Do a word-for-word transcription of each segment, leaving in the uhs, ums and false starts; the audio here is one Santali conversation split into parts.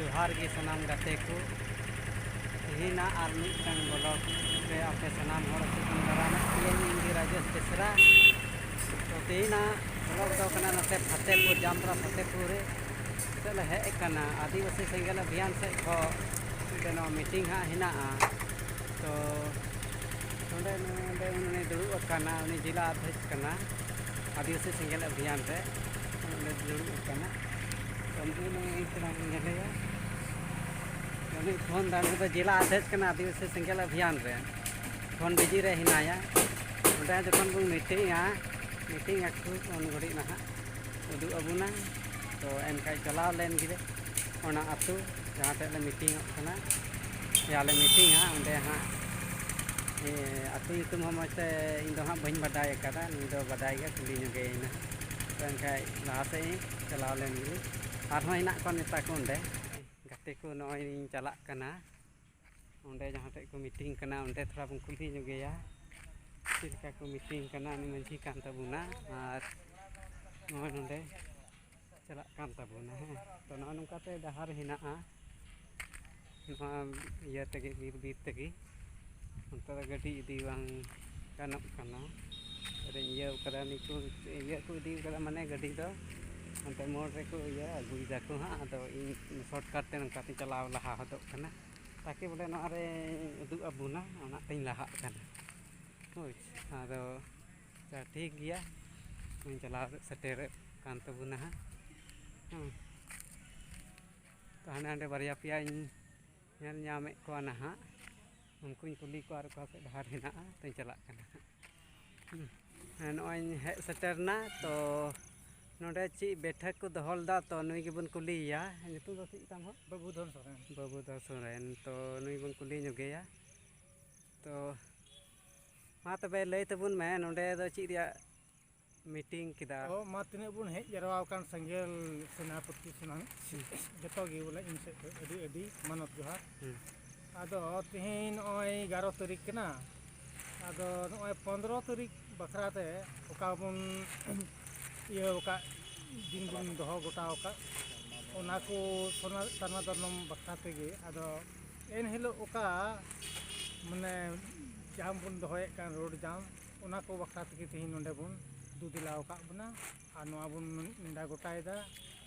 ᱡᱚᱦᱟᱨ ᱜᱮ ᱥᱟᱱᱟᱢ ᱜᱟᱛᱮ ᱠᱚ᱾ ᱛᱮᱦᱮᱧᱟᱜ ᱟᱨ ᱢᱤᱫᱴᱟᱝ ᱵᱞᱚᱜ ᱨᱮ ᱟᱯᱮ ᱥᱟᱱᱟᱢ ᱦᱚᱲ ᱠᱚ ᱫᱟᱨᱟᱢᱮᱫ ᱯᱮᱭᱟᱧ, ᱤᱧ ᱜᱮ ᱨᱟᱡᱮᱥ ᱵᱮᱥᱨᱟ᱾ ᱛᱚ ᱛᱮᱦᱮᱧᱟᱜ ᱵᱞᱚᱜ ᱫᱚ ᱠᱟᱱᱟ ᱱᱚᱛᱮ ᱯᱷᱟᱛᱮᱯᱩᱨ, ᱡᱟᱢᱛᱟᱲᱟ ᱯᱷᱟᱛᱮᱯᱩᱨ ᱨᱮ ᱥᱮᱫ ᱞᱮ ᱦᱮᱡ ᱟᱠᱟᱱᱟ᱾ ᱟᱹᱫᱤᱵᱟᱹᱥᱤ ᱥᱮᱸᱜᱮᱞ ᱚᱵᱷᱤᱭᱟᱱ ᱥᱮᱫ ᱠᱷᱚᱱ ᱢᱤᱫᱴᱮᱱ ᱱᱚᱣᱟ ᱢᱤᱴᱤᱝ ᱦᱟᱸᱜ ᱦᱮᱱᱟᱜᱼᱟ᱾ ᱛᱚ ᱱᱚᱰᱮ, ᱱᱚᱰᱮ ᱩᱱᱤ ᱫᱩᱲᱩᱵ ᱟᱠᱟᱱᱟ, ᱩᱱᱤ ᱡᱮᱞᱟ ᱚᱫᱷᱭᱚᱠᱷ ᱠᱟᱱᱟ ᱟᱹᱫᱤᱵᱟᱹᱥᱤ ᱥᱮᱸᱜᱮᱞ ᱚᱵᱷᱤᱭᱟᱱ ᱨᱮ᱾ ᱚᱸᱰᱮ ᱫᱩᱲᱩᱵ ᱟᱠᱟᱱᱟ᱾ ᱛᱚ ᱱᱩᱭ, ᱱᱩᱭ ᱛᱷᱚᱲᱟ ᱵᱚᱱ ᱧᱮᱞᱮᱭᱟ᱾ ᱩᱱᱤ ᱯᱷᱳᱱ ᱫᱟ, ᱩᱱᱤ ᱫᱚ ᱡᱮᱞᱟ ᱚᱫᱷᱭᱚᱠᱷ ᱠᱟᱱᱟ ᱟᱹᱫᱤᱵᱟᱹᱥᱤ ᱥᱮᱸᱜᱮᱞ ᱚᱵᱷᱤᱭᱟᱱ ᱨᱮ᱾ ᱯᱷᱳᱱ ᱵᱤᱡᱤ ᱨᱮ ᱦᱮᱱᱟᱭᱟ᱾ ᱚᱸᱰᱮ ᱡᱚᱠᱷᱚᱱ ᱵᱚᱱ ᱢᱤᱴᱤᱝᱟ, ᱢᱤᱴᱤᱝ ᱟᱠᱚ ᱩᱱ ᱜᱷᱟᱹᱲᱤᱡ ᱱᱟᱦᱟᱜ ᱩᱫᱩᱜ ᱟᱵᱚᱱᱟ᱾ ᱛᱚ ᱮᱱᱠᱷᱟᱡ ᱪᱟᱞᱟᱣ ᱞᱮᱱ ᱜᱮᱞᱮ ᱚᱱᱟ ᱟᱹᱛᱩ ᱡᱟᱦᱟᱸ ᱴᱷᱮᱡ ᱞᱮ ᱢᱤᱴᱤᱝᱚᱜ ᱠᱟᱱᱟ, ᱭᱟ ᱞᱮ ᱢᱤᱴᱤᱝᱟ ᱚᱸᱰᱮ ᱦᱟᱸᱜ᱾ ᱟᱹᱛᱩ ᱧᱩᱛᱩᱢ ᱦᱚᱸ ᱢᱚᱡᱽ ᱛᱮ ᱤᱧ ᱫᱚ ᱦᱟᱸᱜ ᱵᱟᱹᱧ ᱵᱟᱰᱟᱭ ᱟᱠᱟᱫᱟ, ᱱᱩᱭ ᱫᱚ ᱵᱟᱰᱟᱭ ᱜᱮᱭᱟ, ᱠᱩᱞᱤ ᱧᱚᱜᱮᱭᱟᱹᱧ ᱱᱟᱦᱟᱜ᱾ ᱛᱚ ᱮᱱᱠᱷᱟᱡ ᱞᱟᱦᱟ ᱥᱮᱫ ᱤᱧ ᱪᱟᱞᱟᱣ ᱞᱮᱱ ᱜᱮ᱾ ᱟᱨᱦᱚᱸ ᱦᱮᱱᱟᱜ ᱠᱚᱣᱟ ᱱᱮᱛᱟ ᱠᱚ ᱚᱸᱰᱮ, ᱜᱟᱛᱮ ᱠᱚ᱾ ᱱᱚᱜᱼᱚᱭ ᱤᱧ ᱪᱟᱞᱟᱜ ᱠᱟᱱᱟ ᱚᱸᱰᱮ ᱡᱟᱦᱟᱸ ᱴᱷᱮᱡ ᱠᱚ ᱢᱤᱴᱤᱝ ᱠᱟᱱᱟ, ᱚᱸᱰᱮ ᱛᱷᱚᱲᱟ ᱵᱚᱱ ᱠᱩᱞᱤ ᱧᱚᱜᱮᱭᱟ ᱪᱮᱫ ᱞᱮᱠᱟ ᱠᱚ ᱢᱤᱴᱤᱝ ᱠᱟᱱᱟ᱾ ᱩᱱᱤ ᱢᱟᱹᱡᱷᱤ ᱠᱟᱱ ᱛᱟᱵᱚᱱᱟ ᱟᱨ ᱱᱚᱜᱼᱚᱭ ᱱᱚᱰᱮ ᱪᱟᱞᱟᱜ ᱠᱟᱱ ᱛᱟᱵᱚᱱᱟ᱾ ᱦᱮᱸ, ᱛᱚ ᱱᱚᱜᱼᱚ ᱱᱚᱝᱠᱟᱛᱮ ᱰᱟᱦᱟᱨ ᱦᱮᱱᱟᱜᱼᱟ ᱱᱚᱣᱟ ᱤᱭᱟᱹ ᱛᱮᱜᱮ, ᱵᱤᱨ ᱵᱤᱨ ᱛᱮᱜᱮ᱾ ᱚᱱᱛᱮ ᱫᱚ ᱜᱟᱹᱰᱤ ᱤᱫᱤ ᱵᱟᱝ ᱜᱟᱱᱚᱜ ᱠᱟᱱᱟ᱾ ᱨᱮᱧ ᱤᱭᱟᱹ ᱠᱟᱫᱟ, ᱱᱤᱠᱩ ᱤᱭᱟᱹ ᱠᱚ ᱤᱫᱤ ᱠᱟᱫᱟ, ᱢᱟᱱᱮ ᱜᱟᱹᱰᱤ ᱫᱚ ᱚᱱᱛᱮ ᱢᱳᱲ ᱨᱮᱠᱚ ᱤᱭᱟᱹ ᱟᱹᱜᱩᱭ ᱫᱟᱠᱚ ᱦᱟᱸᱜ᱾ ᱟᱫᱚ ᱤᱧ ᱥᱚᱨᱴᱠᱟᱴ ᱛᱮ ᱱᱚᱝᱠᱟᱛᱮᱧ ᱪᱟᱞᱟᱣ ᱞᱟᱦᱟ ᱦᱚᱫᱚᱜ ᱠᱟᱱᱟ, ᱛᱟᱠᱤ ᱵᱚᱞᱮ ᱱᱚᱣᱟ ᱨᱮᱧ ᱩᱫᱩᱜ ᱟᱵᱚᱱᱟ, ᱚᱱᱟᱛᱮᱧ ᱞᱟᱦᱟᱜ ᱠᱟᱱᱟ᱾ ᱦᱳᱭ, ᱟᱫᱚ ᱟᱪᱪᱷᱟ, ᱴᱷᱤᱠ ᱜᱮᱭᱟ, ᱤᱧ ᱪᱟᱞᱟᱣ ᱥᱮᱴᱮᱨᱚᱜ ᱠᱟᱱ ᱛᱟᱵᱚᱱᱟ ᱦᱟᱸᱜ᱾ ᱦᱮᱸ, ᱛᱚ ᱦᱟᱸᱰᱮ ᱱᱟᱸᱰᱮ ᱵᱟᱨᱭᱟ ᱯᱮᱭᱟᱧ ᱧᱮᱞ ᱧᱟᱢᱮᱫ ᱠᱚᱣᱟ ᱱᱟᱦᱟᱜ, ᱩᱱᱠᱩᱧ ᱠᱩᱞᱤ ᱠᱚᱣᱟ ᱟᱨ ᱚᱠᱟ ᱥᱮᱫ ᱰᱟᱦᱟᱨ ᱦᱮᱱᱟᱜᱼᱟ, ᱛᱚᱧ ᱪᱟᱞᱟᱜ ᱠᱟᱱᱟ ᱦᱟᱸᱜ᱾ ᱦᱮᱸ, ᱱᱚᱜᱼᱚᱭ ᱤᱧ ᱦᱮᱡ ᱥᱮᱴᱮᱨ ᱮᱱᱟ᱾ ᱛᱚ ᱱᱚᱰᱮ ᱪᱮᱫ ᱵᱮᱴᱷᱟᱹᱠ ᱠᱚ ᱫᱚᱦᱚ ᱞᱮᱫᱟ, ᱛᱚ ᱱᱩᱭ ᱜᱮᱵᱚᱱ ᱠᱩᱞᱤᱭᱮᱭᱟ᱾ ᱧᱩᱛᱩᱢ ᱫᱚ ᱪᱮᱫ ᱛᱟᱢ ᱦᱟᱸᱜ? ᱵᱟᱹᱵᱩᱫᱷᱚᱱ ᱥᱚᱨᱮᱱ᱾ ᱵᱟᱹᱵᱩᱫᱷᱚᱱ ᱥᱚᱨᱮᱱ᱾ ᱛᱚ ᱱᱩᱭ ᱵᱚᱱ ᱠᱩᱞᱤ ᱧᱚᱜᱮᱭᱟ᱾ ᱛᱚ ᱢᱟ ᱛᱚᱵᱮ ᱞᱟᱹᱭ ᱛᱟᱵᱚᱱ ᱢᱮ, ᱱᱚᱰᱮ ᱫᱚ ᱪᱮᱫ ᱨᱮᱭᱟᱜ ᱢᱤᱴᱤᱝ ᱠᱮᱫᱟ? ᱚ, ᱢᱟ ᱛᱤᱱᱟᱹᱜ ᱵᱚᱱ ᱦᱮᱡ ᱡᱟᱨᱣᱟ ᱟᱠᱟᱱ ᱥᱮᱸᱜᱮᱞ ᱥᱮᱱᱟᱯᱚᱛᱤ ᱥᱮᱱᱟᱜ, ᱦᱩᱸ᱾ ᱡᱚᱛᱚ ᱜᱮ ᱵᱚᱞᱮ ᱤᱧ ᱥᱮᱫ ᱠᱷᱚᱱ ᱟᱹᱰᱤ ᱟᱹᱰᱤ ᱢᱟᱱᱚᱛ ᱡᱚᱦᱟᱨ᱾ ᱦᱩᱸ᱾ ᱟᱫᱚ ᱛᱮᱦᱮᱧ ᱱᱚᱜᱼᱚᱭ ᱮᱜᱟᱨᱚ ᱛᱟᱹᱨᱤᱠᱷ ᱠᱟᱱᱟ, ᱟᱫᱚ ᱱᱚᱜᱼᱚᱭ ᱯᱚᱱᱫᱽᱨᱚ ᱛᱟᱹᱨᱤᱠᱷ ᱵᱟᱠᱷᱨᱟ ᱛᱮ ᱚᱠᱟ ᱵᱚᱱ ᱤᱭᱟᱹ ᱟᱠᱟᱫ, ᱫᱤᱱ ᱵᱚᱱ ᱫᱚᱦᱚ ᱜᱚᱴᱟ ᱟᱠᱟᱫ, ᱚᱱᱟ ᱠᱚ ᱥᱚᱱᱟ-, ᱥᱟᱨᱱᱟ ᱫᱷᱚᱨᱚᱢ ᱵᱟᱠᱷᱨᱟ ᱛᱮᱜᱮ᱾ ᱟᱫᱚ ᱮᱱ ᱦᱤᱞᱳᱜ ᱚᱠᱟ ᱢᱟᱱᱮ ᱡᱟᱢ ᱵᱚᱱ ᱫᱚᱦᱚᱭᱮᱫ ᱠᱟᱱ, ᱨᱳᱰ ᱡᱟᱢ, ᱚᱱᱟ ᱠᱚ ᱵᱟᱠᱷᱨᱟ ᱛᱮᱜᱮ ᱛᱮᱦᱮᱧ ᱱᱚᱰᱮ ᱵᱚᱱ ᱫᱩ ᱫᱮᱞᱟ ᱟᱠᱟᱫ ᱵᱚᱱᱟ᱾ ᱟᱨ ᱱᱚᱣᱟ ᱵᱚᱱ ᱱᱮᱰᱟ ᱜᱚᱴᱟᱭᱮᱫᱟ,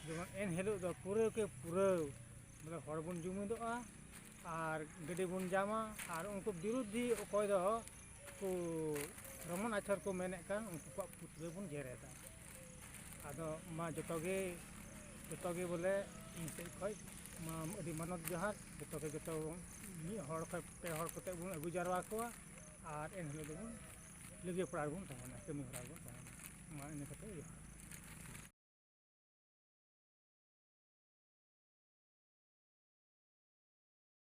ᱡᱮᱢᱚᱱ ᱮᱱ ᱦᱤᱞᱳᱜ ᱫᱚ ᱯᱩᱨᱟᱹ ᱠᱮ ᱯᱩᱨᱟᱹ ᱵᱚᱞᱮ ᱦᱚᱲ ᱵᱚᱱ ᱡᱩᱢᱤᱫᱚᱜᱼᱟ ᱟᱨ ᱜᱟᱹᱰᱤ ᱵᱚᱱ ᱡᱟᱢᱟ᱾ ᱟᱨ ᱩᱱᱠᱩ ᱵᱤᱨᱩᱫᱷᱤ ᱚᱠᱚᱭ ᱫᱚ ᱠᱚ ᱵᱷᱨᱚᱢᱚᱱ ᱟᱪᱟᱨ ᱠᱚ ᱢᱮᱱᱮᱫ ᱠᱟᱱ, ᱩᱱᱠᱩ ᱠᱚᱣᱟᱜ ᱯᱩᱛᱞᱟᱹ ᱵᱚᱱ ᱡᱮᱨᱮᱫᱟ᱾ ᱟᱫᱚ ᱢᱟ ᱡᱚᱛᱚ ᱜᱮ, ᱡᱚᱛᱚ ᱜᱮ ᱵᱚᱞᱮ ᱤᱧ ᱥᱮᱫ ᱠᱷᱚᱱ ᱢᱟ ᱟᱹᱰᱤ ᱢᱟᱱᱚᱛ ᱡᱚᱦᱟᱨ᱾ ᱡᱚᱛᱚ ᱜᱮ, ᱡᱚᱛᱚ ᱢᱤᱫ ᱦᱚᱲ ᱠᱷᱚᱱ ᱯᱮ ᱦᱚᱲ ᱠᱟᱛᱮ ᱵᱚᱱ ᱟᱹᱜᱩ ᱡᱟᱨᱣᱟ ᱠᱚᱣᱟ ᱟᱨ ᱮᱱ ᱦᱤᱞᱳᱜ ᱫᱚᱵᱚᱱ ᱞᱟᱹᱜᱤᱭᱟᱹ ᱯᱟᱲᱟ ᱨᱮᱵᱚᱱ ᱛᱟᱦᱮᱱᱟ, ᱠᱟᱹᱢᱤ ᱦᱚᱨᱟ ᱨᱮᱵᱚᱱ ᱛᱟᱦᱮᱱᱟ᱾ ᱢᱟ ᱤᱱᱟᱹ ᱠᱟᱛᱮ ᱡᱚᱦᱟᱨ᱾